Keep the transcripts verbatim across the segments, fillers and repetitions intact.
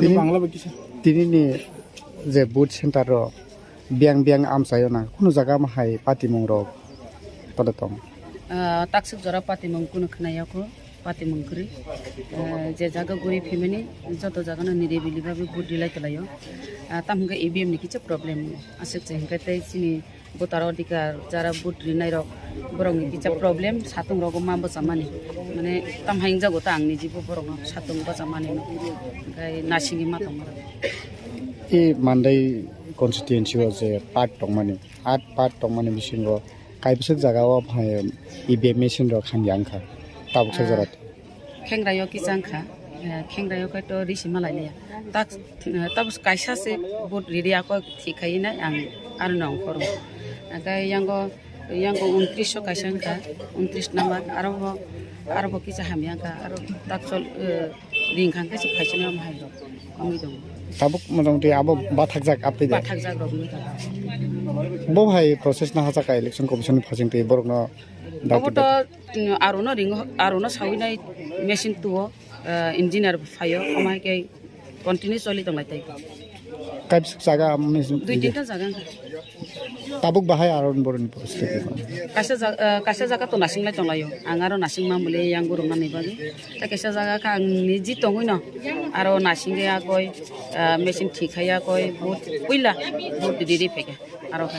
Tini, Bangla bai kisa. Tini ni je vote center rok biyang biyang amchaio na, kunu jaga ma hai patimung rok tole tong? Ah, taksuk jora patimung kunu khwnaya kho, patimung kwrwi. Ah, je jaga guri phimani joto jaga no niribili babi vote rilai tolaio. Ah, tam hwnkhe E V M ni kisa problem aswk se hwnkhe tei chini voter adhikar jara vote rinai rok, borok ni kisa problem, satung rogo ma bwchamani, mane tam hai wngjago ta ang ni jibo borok no satung bwchamani no, hwnkhe nasingwi ma tongma rok. I Mandai constituency o je part tongmani, at part tongmani bisingo kaibwswk jaga o hai E V M machine rok hamya wngkha tabuk sa jora. Khengraio kisa wngkha, eh, khengraio khe to risi malai liya. Tak, eh, tabuk kaisa se vote riri ako thik khai nai ang aro no ongkhoro. Hwnkhe yango, yango untris o kaisa wngkha, untris number, aro bo, aro bo kisa hamya wngkha, aro tak chol, eh, ring kha hwnkhe se phaisani omo hai rok wngwi tongo. Tabuk motamoti abo bathakjak aptwi de. Bathakjak rok wngwi tongo. Bo hai process no hachaka election commission ni phasing twi borok no. Obo to, mm, aro no ringo, aro no sawi nai machine tuo, eh, engineer phaio, omo hai khe continue choli tonglai tai. Kaibwswk jaga machine Dui tinta jaga wngkha. Tabuk bahai aro boroni poristiti. Kaisa ja-, eh, kaisa jaga to nasing lai tonglaio. Ang aro nasing ma muli yang gurung nani bagwi. Tei kaisa jaga kha ang niji tongwi no aro nasing ya koi, eh, machine thik khaiya koi, but puila, but didi pheke. Aro kha.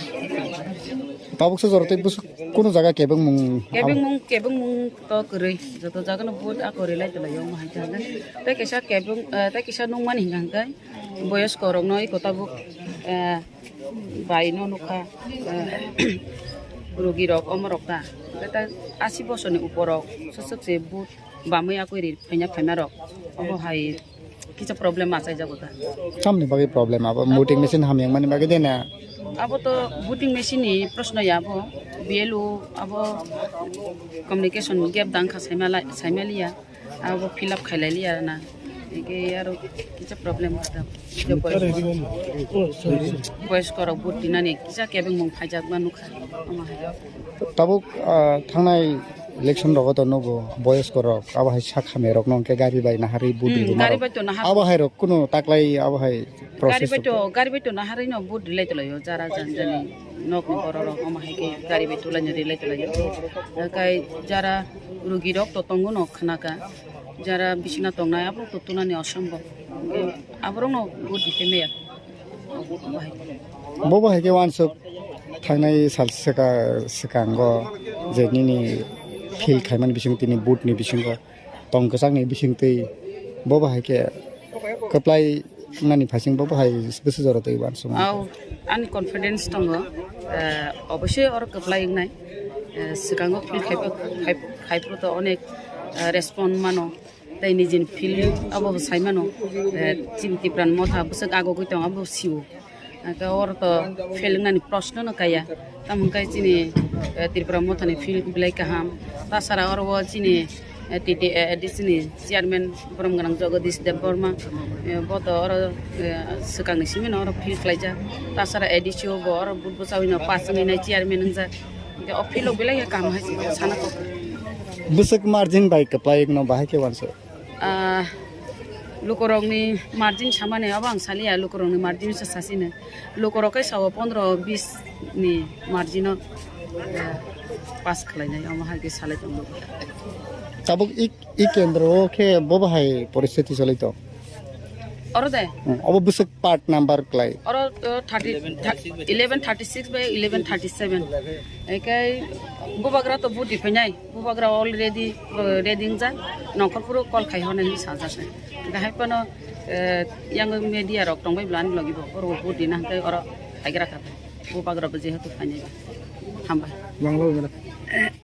Tabuk sa jora tei bwswk kunu jaga kebeng mung. Kebeng mung, kebeng mung to kwrwi. Joto jaga no but ako rilai tolaio omo hai khe. Tei kaisa kebeng, eh, tei kaisa nungmani hingka hingkai. Boyosko rokno iko tabuk, eh, bai no nukha, eh, rogi rok omo rok ta. Beta asi bosor ni upor rok swk swk se but bamwi akwi ri phaina phaima rok. Obo hai kisa problem achai jago ta. Tamni bagwi problem abo voting machine hamyang mani bagwi de na? Abo to voting machine ni proshno ya abo. B L O abo communication gap dang kha saimala-, saimaliya. Abo fill up khailai liya na. Ege aro kisa problem kha. Boyos-, boyos korok vote dinani kisa kebeng mung phaijak ma nukha. Omo hai. Tabuk, ah, thangnai election rogo to nugo boyos korok abo hai sak hamya rok no hwnkhe gari bai naharwi vote Hmm, ringo gari maro. Bai to nahar- Abo hai rok kunu taklai abo hai Gari process bai to, gari bai to naharwi no vote rilai tolaio jara jan jani nok ni borok rok omo hai khe gari bai tulaino rilai tolaio. Kai jara rugi rok to tongo no khna kha. Jara bisina tongnai aborok to tunani osombhob. Aborok no vote di khe meya. Bo bo hai khe wansuk thangnai sal swka-, swkango je nini field khaimani bising tini vote ni bisingo tong kwchangni bising twi bo bo hai khe kwplai nani phaising bo bo hai bwswk jora twi wansuk. Au, ani confidence tongo, eh, obosoi oro kwplai wngnai. Eh, swkango field khai, khai, khai phuru to onek, eh, respond mano. Tei nijini field abo bo sai mano, eh, chini Tipra ni motha bwswk agogwi tongo abo sio. Hwnkhe oro to fail wngnani proshno no kaya. Tamo hwnkhe chini, eh, Tripura motha ni field belai kaham. Tasara oro o chini, eh, T T A A D C ni chairman borom gwnang Jagadish Debbarma, eh, bo to oro, eh, swkang ni simi no oro field khlaijak. Tasara A D C o bo oro vote bwchaui no pass wngwi nai chairman wngjak. Hwnkhe o field o belai khe kaham hai se sana kok. Bwswk margin bai kwplai no bahai khe wansuk. Ah, lukurokni margin samani abo ang saliya, lukurokni margin se sasino. Lukurok khe sao pondro bis ni margin o, eh, pass khlainai, omo hai khe salai tongo. Tabuk i, i kendro o khe bo bahai poristiti choli tong? Oro de? Hmm, obo bwswk part number klai? Oro, uh, thirty, eleven thirty six by eleven thirty seven. Ekai bubagra to vote di phainai. Bubagra already, uh, ready wngjak, nongkhor phuru call khai hwnwi sajak. Hwnkhe hai phano, uh, yang media rok tongbai bwlani logi bo, oro vote dina hwnkhe oro haigra kha. Bubagra bo jehetu phainai. Hambai. Bangla bai mara.